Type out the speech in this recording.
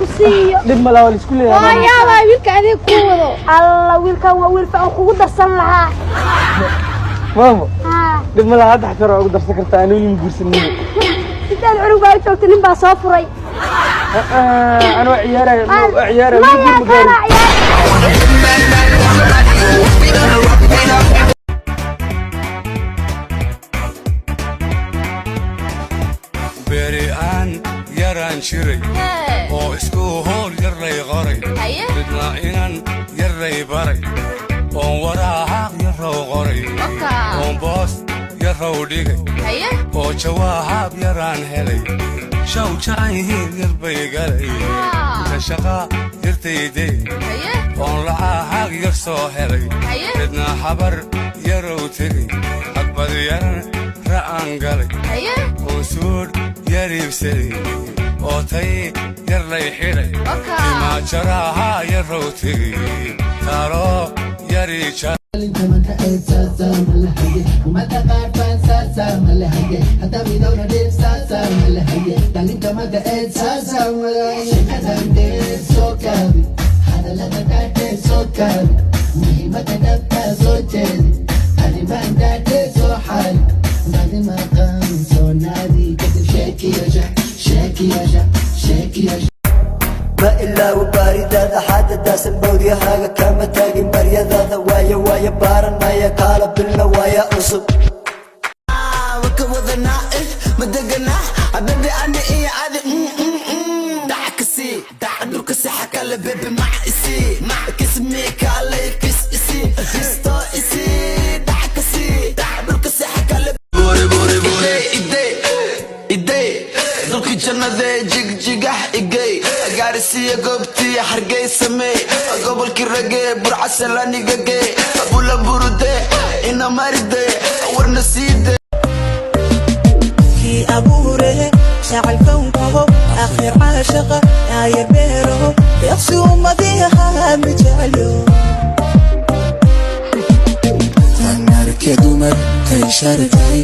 ku siiyo. Dhib ma laha, waa la isku leeyahay. Waa yaabaa wiilka adeeg kuu wado. Alla, wiilkan waa wiil fiican, kugu darsan lahaa. Maamo. Haa. Dhib ma laha, hadda xataa waa ugu darsan kartaa, ani weli ma guursanin. Sideed cunug baa u joogta, nin baa soo furay. Ana waa ciyaaraya, waa ciyaaraya, weli Maya. guur ma gaarin. Kana ciyaar. Beri aan yaraan jiray oo isku hool yar lay qoray, midna inan yar lay baray, oon waraaq yarrow qoray, oon boos yarrow dhigay, oo jawaab yaraan helay, shaw jacayl yar bay galay, inta shaqa yartayday, oon lacag yar soo helay, midna habar yarow tegey, hagbad yaran ra'aan galay, oo suudh yar iibsaday, oo tay yar lay xidhay, timaajaraha yarrow tegey, taaloo yarii jar. Ma ilaawo baaridaada, xaadadaasan bawdyahaaga kama taagin baryadaada, waayo waayo baaranaya kaala bilna waaya cusub. Waka wadanaa madegana baby, ani iyo adi dhac kasi dhac dhulka saxa kale, baby, mac isi mac kismi kale kis isi kisto isi dhac kasi dhac dhulka saxa kale. Idey idey dulki jannadee jigjigax igey gaarisiya goobtii Hargeysamey gobolkii ragee Burcasalanigage bula burude ina maride warna siide. Kii abuure jacaylkownkaho akhir caashaqa aaya beeraho deeqsi ummadiyaha ma jecelyo. Tan arke dumar kay shartay.